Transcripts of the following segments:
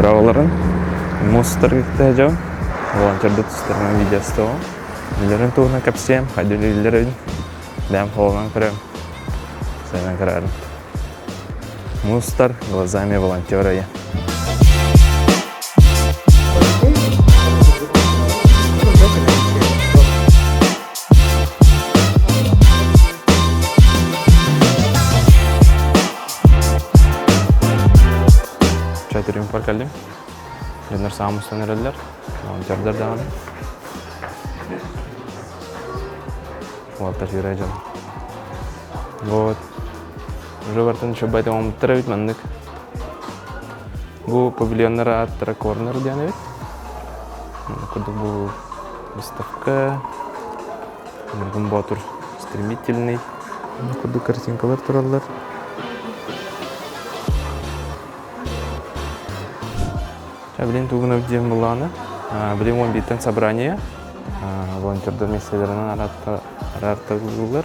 Дорооболорун. Муус устарга кытта дьон волонтердар тустарынан видеостоҕум. Үлэлэрин туһунан кэпсиэм, хайда үлэлииллэрин бэйэм холонон көрөм, сайынан көрөөрүм. Муус устар глазами волонтера я. Чай рюмкабар кэллим. Дьоннор саҥа мустан эрэллэр. Волонтердар даҕаны. Уолаттар сүүрэ дьон. Вот. Уже бартан үчүгэй оҥоммуттар эбит маннык. Бу павильоннар ааттара корнер диэн эбит. Курдук бу выставка. Ньургун Боотур стремительный. Курдук картинкалар тураллар. Билин тугунов диэн буллаҕына, билин 11-тэн собрание волонтердар миэстэлэринэн араарталыыллар.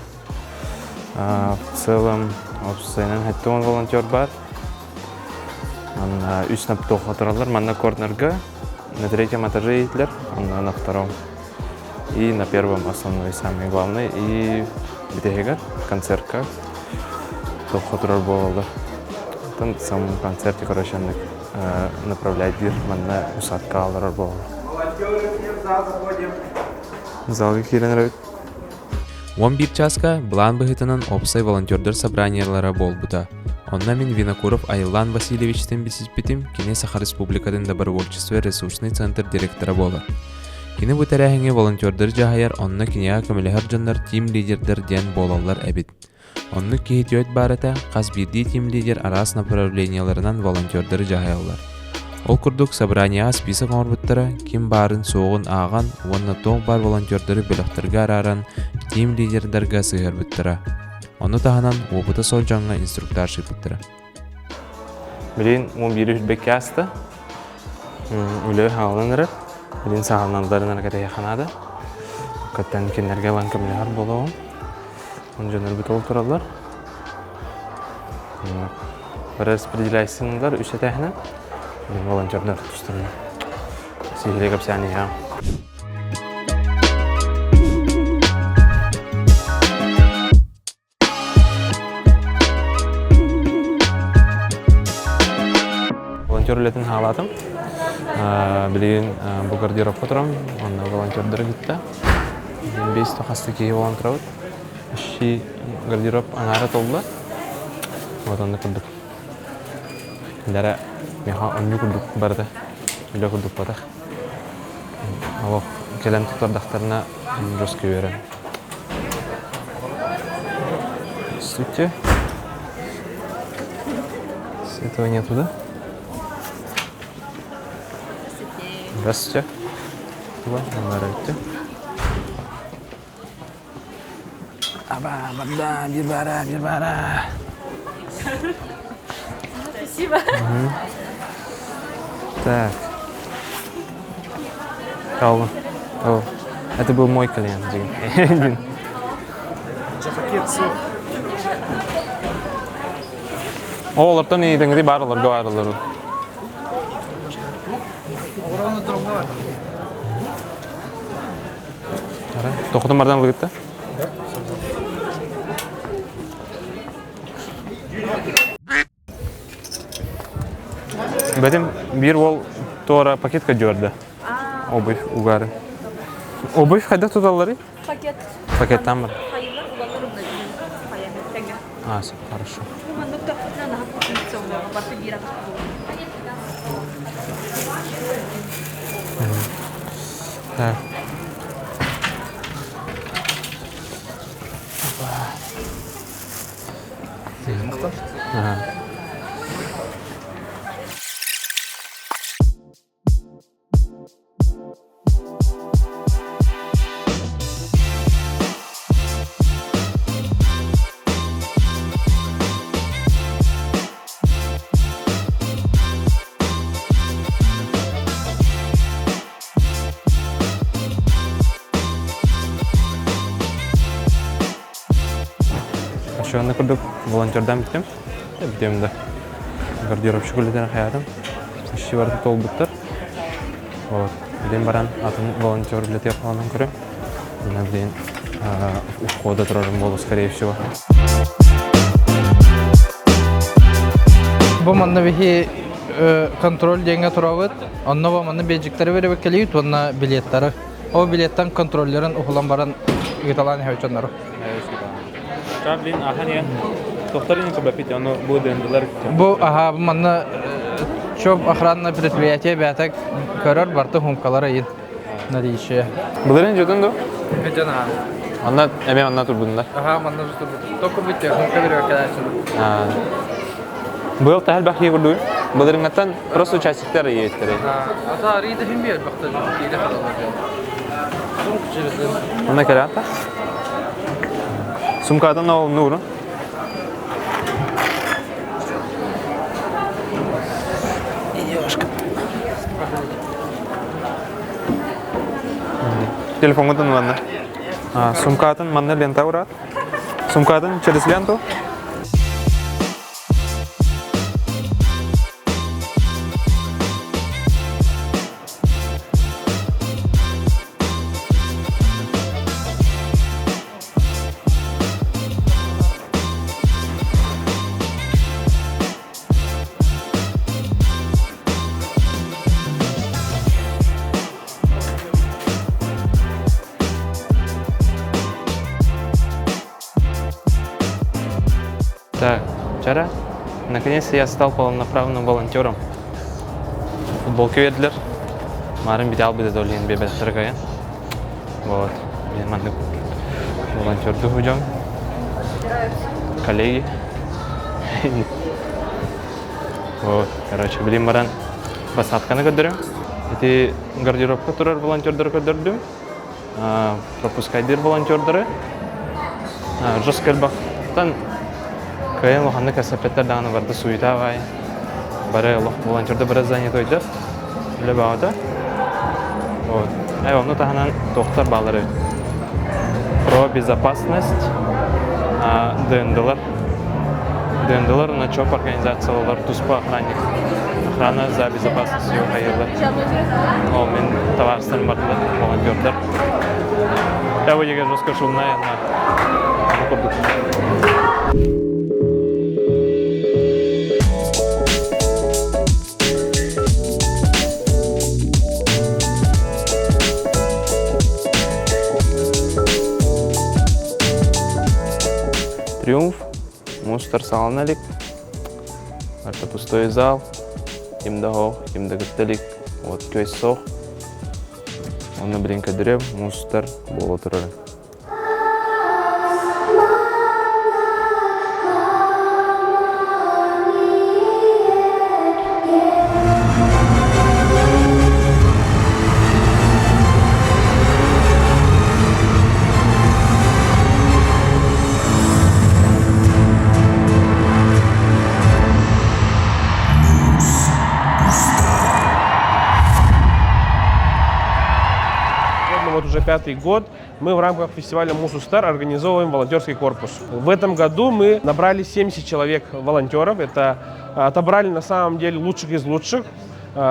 В целом, уопсайынан 70 волонтер бар. Манна үс наптоха тураллар. Манна корнерга на третьем этаже етлер, онно на втором. И на первом основной, самый главный. И бүтэһигэр концертка тоххо турар буолаллар. Оттон сам концерте, короче, направлять диир манна усадка олорор буолаллар. Залга киирэн эрэбит. 11 чааска былаан быһыытынан уопсай волонтердар собраниелара буолбута. Онно мин Винокуров Айыллаан Васильевичтыын билсиспитим, кини Саха Республикатын добровольчество ресурсный центр директора буолар. Кини бу тэрээһиҥҥэ волонтердары дьаһайар, онно киниэхэ көмөлөһөр дьоннор тим-лидердэр диэн буолаллар эбит. Оннук киһи түөрт баар этэ, хас биирдии тим-лидер араас направлениеларынан волонтердары дьаһайаллар. Ол курдук собраниеҕа список оҥорбуттара, ким баарын-суоҕун ааҕан уонна туох баар волонтердары бөлөхтөргө арааран тим-лидердарга сыһыарбыттара. Ону таһынан уопута суох дьоҥҥо инструктаж ыыппыттара. Билигин 11 үрбэккэ ааста. Үлэ хаалан эрэр. Билигин саҕаланалларын эрэ кэтэһиэххэ наада. Кыттан кинилэргэ ылан көмөлөһөр буолуоҕум. Дьоннорбут ол тураллар. Распределяйсыңдар үс этээһинэн. Волонтердар тустарынан. Сиһилии кэпсээн иһэҕин. Волонтер үлэтин хаалаатым. Билигин бу гардеробка турам, онно волонтердары кытта. Биэс хас да киһи буолан турабыт. Ищи гардероб аҥаара толла. Вот онно курдук. Дара миэхэ онньу курдук барыта. Үлэ курдук батах. Олох кэлэн туттардахтарына жестко үөрэн. Здравствуйте. С этого нету, да? Здравствуйте. Здравствуйте. Аба, барда, bir бара, bir бара. Спасибо. Так. Калла. О, это был мой клиент. Олортон иитиҥри бар олорго баарылар. Тохотун бардан ылыгытта? Бэтим биир уол туора пакетка дьуорда. Обувь угары. Обувь хайдах туталларый? Пакет. Пакеттан бар. Хайылар улалар умна А, хорошо. Так. Ага. Ошону курдук волонтердан бүттүм. Бүтүм да. Гардеробщик үлэтин хайаатым. Почти барыта туолбуттар. Вот. Билин баран атын волонтер үлэтигэр холонон көрөм. Мына билин ухода турарым буолу, скорее всего. Бу манна биһи контроль диэҥҥэ турабыт. Онно бу манна бейджиктары беребеккэлиибит уонна билеттары. Ол билеттан контроллерын уһулан баран ыыталаан иһэбит дьоннору. Блин, ахан иһэн тохторин көбөппүт, ону бу дындылар. Бу аха бу манна чоп охранное предприятие бэйэтэ көрөр барты хумкалар ыйын наличие. Былырын жотун ду? Дьон аха. Онна эме онна турбундар. Аха манна турбут. Только бүттэ хумка беребеккелээччи. Быйыл таһал бахи курдук. Былырыҥҥаттан просто участиктар иэттэрэ. Ата арыйда хим биэр бахта киирэ халалар. Онна кэлээтэ. Сумкатын ол нуурун. Девушка. Телефоҥҥутун манна. Сумкатын манна лента ураат. Сумкатын через ленту. Так, вчера наконец-то я стал полноправным волонтером. Футболка бердилер. Марын бите албыта долин бебеттер Вот. Мен маннык волонтерду худьом. Коллеги. Вот, короче, билим баран посадканы көрдөрөм. Ити гардеробка турар волонтердары көрдөрдүм. Пропускайдыр волонтердары. Жестко элбахтан кыайан улаханнык эсэппэттэр даҕаны барда суета аҕай. Бары олох волонтерда бары занятойдар. Үлэ баҕата. Вот. Э, ону таһынан туохтар баалар эбит. Про безопасность ДНДлар. ДНДлар уонна ЧОП организациялар туспа охранник. Охрана за безопасность хайылар. Ол мин табаарыстарым бардылар, волонтердар. Я выдеген жестко шумная, на курдук. Триумф, мустар саҕалана илик. Это пустой зал. Ким да оһох, ким да кытта илик. Вот көс суох. Онно билин көдүрүөм, мустар буола турар. Вот уже пятый год мы в рамках фестиваля Муус устар организовываем волонтерский корпус. В этом году мы набрали 70 человек волонтеров. Это отобрали на самом деле лучших из лучших.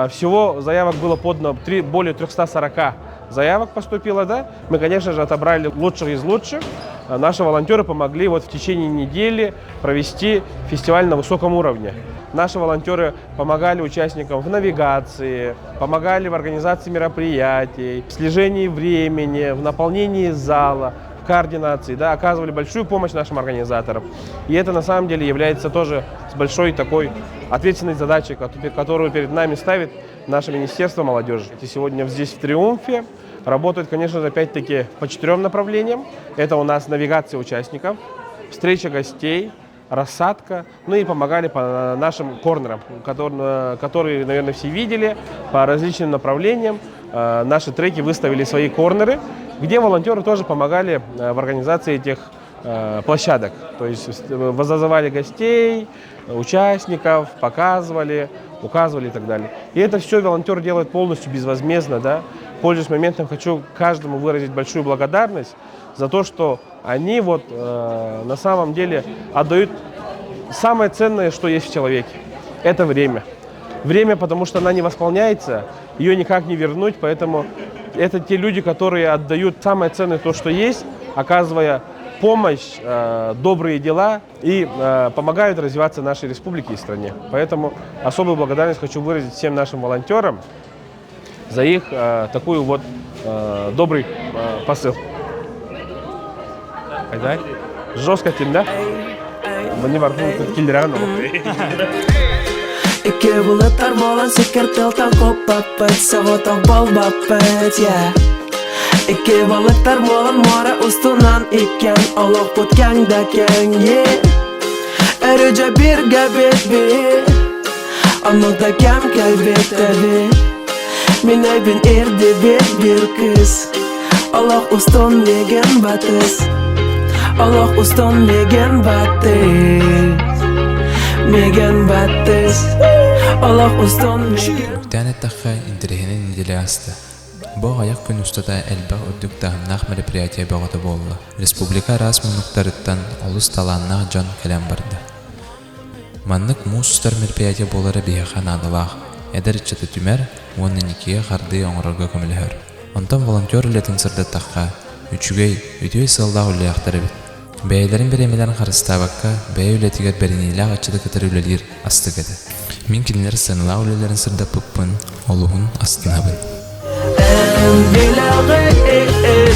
Всего заявок было подано 3, более 340 заявок поступило, да. Мы, конечно же, отобрали лучших из лучших. Наши волонтеры помогли вот в течение недели провести фестиваль на высоком уровне. Наши волонтеры помогали участникам в навигации, помогали в организации мероприятий, в слежении времени, в наполнении зала, в координации, да, оказывали большую помощь нашим организаторам. И это на самом деле является тоже с большой такой ответственной задачей, которую перед нами ставит наше Министерство молодежи. И сегодня здесь в «Триумфе» работают, конечно же, опять-таки по четырем направлениям. Это у нас навигация участников, встреча гостей, рассадка, ну и помогали по нашим корнерам, которые, наверное, все видели, по различным направлениям. Наши треки выставили свои корнеры, где волонтеры тоже помогали в организации этих площадок. То есть зазывали гостей, участников, показывали, указывали и так далее. И это все волонтер делает полностью безвозмездно. Да? Пользуясь моментом, хочу каждому выразить большую благодарность за то, что они вот на самом деле отдают самое ценное, что есть в человеке. Это время. Время, потому что она не восполняется, ее никак не вернуть, поэтому это те люди, которые отдают самое ценное то, что есть, оказывая помощь, добрые дела и помогают развиваться нашей республике и стране. Поэтому особую благодарность хочу выразить всем нашим волонтерам за их такую вот добрый посыл. Айдай. Жестко тем, да? Мне киллеран. Икки булаттар болан сикер тылтан коппаппыт, соҕотох буолбаппыт, yeah. Икки балыктар буолан муора устунан иккен олохпут кэҥ да кэҥ, yeah. Өрүдьэ биргэ бит Онно да кэм кэлбит эбит Мин өйбүн ирдибит бир кыыс Олох устун миигин батыс Олох устун миигин батыс Миигин батыс Олох устун миигин Үктээн эттэххэ, интэриэһинэй нэдиэлэ ааста. Бу аҕыйах күн устата элбэх үрдүк таһымнаах мероприятие бөҕөтө буолла. Республика араас муннуктарыттан олус талааннаах дьон кэлэн барда. Маннык муус устар мероприятие буолара биһиэхэ наадалаах, эдэр ыччаты түмэр уонна инникигэ хардыы оҥорорго көмөлөһөр. Онтон волонтер үлэтин сырдаттахха, үчүгэй, үтүө сыаллаах үлэлээхтэр эбит. Бэйэлэрин бириэмэлэрин харыстаабакка, бэйэ үлэтигэр бэриниилээх ыччаты кытары үлэлиир астык этэ. Мин кинилэр сыаналаах үлэлэрин сырдаппыппын олуһун астынабын. Эн билэҕин.